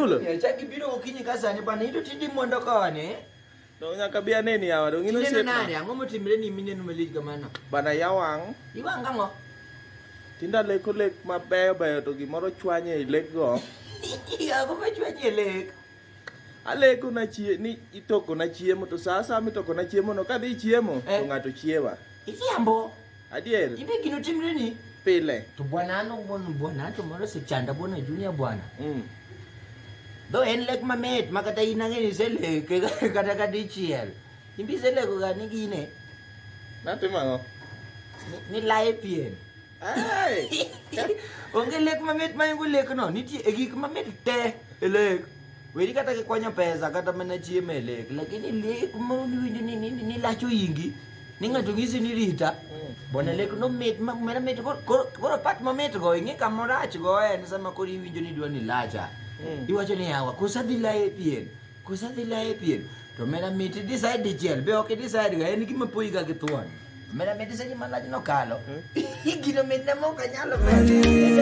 Chulo. Chak ibiro gokinyi ka sani bana ito tindi mondo koni. Dong nyaka bi aneni yawa dong ino Tineno osiepna. nade? Ang'o motimre ni mineno malich kamano? Bana yawang'. Iwang' kang'o? Tinda leko lek mabeyo beyo to gimoro chwanye e lek go. Ang'o machwanyi e lek? Aleko na chie ni itoko na chiemo to saa asaya mitoko na chiemo no kadhi chiemo Eh. to ng'ato chiewa. Iriambo. Adier. Imbe gino timre ni? Pile. To bwana ano bwana bwana to moro osechanda bwana Junior bwana. Dho en lek mamit ma kata in ang'e ni iseleke kata ka dichiel. Imbe iseleko ga ni gine Natimo ang'o? ni laye pien. Ai! Onge lek mamit maingo lekno, nitie e gik mamit te e lek. Weri kata kikwanyo pesa kata mana chiemo e lek, lakini lek ma iwinjo ni, ni, ni lacho ingi, ni ng'ato ng'isi ni rita. Bwana lek no mit ma mana mit koro, koro, koro part mamit go ing'e kama rach go en sama koro iwinjo ni idwa ni lacha. Iwacho ni yawa, kosa dhi laye pien, kosa dhi laye pien. To mera mit i decide dichiel, be ok i decide ga, en gima poyi ga gi thuon. Mera mit seche ma lach nokalo. Gino mitna mok anyalo medo.